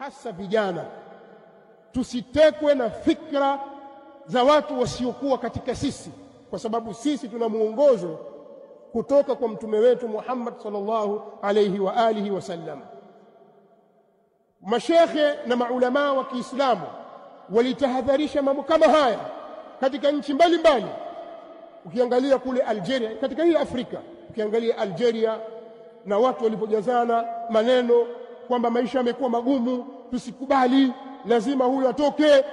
hasa vijana, tusitekwe na fikra za watu wasiokuwa katika sisi, kwa sababu sisi tuna muongozo kutoka kwa mtume wetu Muhammad sallallahu alayhi wa alihi wasallam. Mashekhe na maulamaa wa Kiislamu walitahadharisha mambo kama haya katika nchi mbalimbali. Ukiangalia kule Algeria, katika hii Afrika, ukiangalia Algeria na watu walipojazana maneno kwamba maisha yamekuwa magumu, tusikubali, lazima huyu atoke.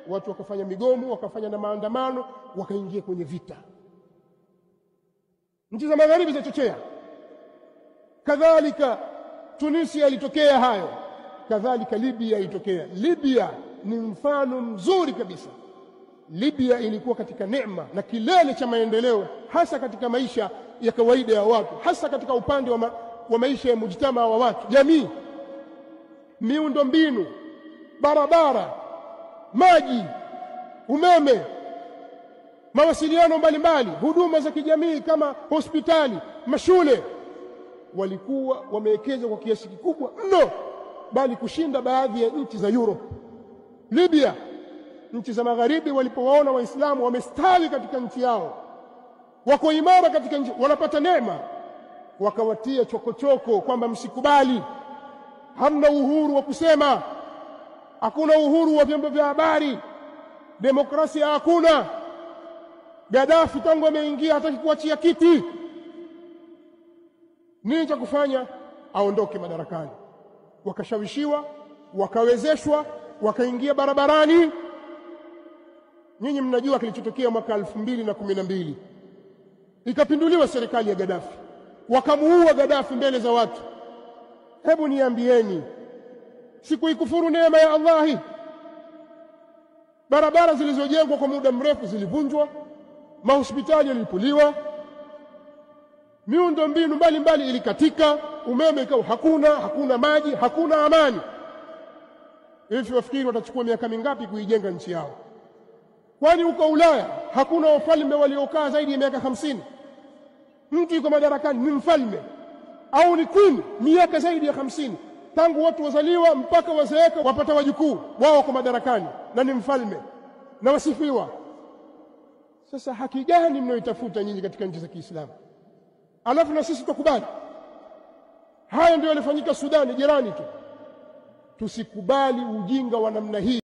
Watu wakafanya migomo, wakafanya na maandamano, wakaingia kwenye vita. Nchi za magharibi zinachochea. Kadhalika Tunisia ilitokea hayo, kadhalika Libya ilitokea. Libya ni mfano mzuri kabisa. Libya ilikuwa katika neema na kilele cha maendeleo, hasa katika maisha ya kawaida ya watu, hasa katika upande wa maisha ya mujtama wa watu, jamii, miundo mbinu, barabara, maji, umeme, mawasiliano mbalimbali, huduma za kijamii kama hospitali, mashule. Walikuwa wamewekeza kwa kiasi kikubwa mno, bali kushinda baadhi ya nchi za Europe. Libya, nchi za magharibi walipowaona Waislamu wamestawi katika nchi yao, wako imara katika nchi, wanapata neema, wakawatia chokochoko kwamba msikubali, hamna uhuru wa kusema, hakuna uhuru wa vyombo vya habari, demokrasia hakuna. Gaddafi tangu ameingia hataki kuachia kiti. Nini cha kufanya? Aondoke madarakani. Wakashawishiwa, wakawezeshwa, wakaingia barabarani. Nyinyi mnajua kilichotokea mwaka 2012. Ikapinduliwa serikali ya Gaddafi, wakamuua Gaddafi mbele za watu. Hebu niambieni, sikuikufuru neema ya Allahi? Barabara zilizojengwa kwa muda mrefu zilivunjwa, mahospitali yalipuliwa, miundo mbinu mbalimbali ilikatika, umeme ikawa hakuna, hakuna maji, hakuna amani. Hivi wafikiri watachukua miaka mingapi kuijenga nchi yao? Kwani huko Ulaya hakuna wafalme waliokaa zaidi ya miaka 50? Mtu yuko madarakani ni mfalme au ni queen miaka zaidi ya 50, tangu watu wazaliwa mpaka wazeeka wapata wajukuu wao wako madarakani na ni mfalme na wasifiwa. Sasa haki gani mnayoitafuta nyinyi katika nchi za Kiislamu? Alafu na sisi tukubali haya? Ndio yalifanyika Sudani jirani tu. Tusikubali ujinga wa namna hii.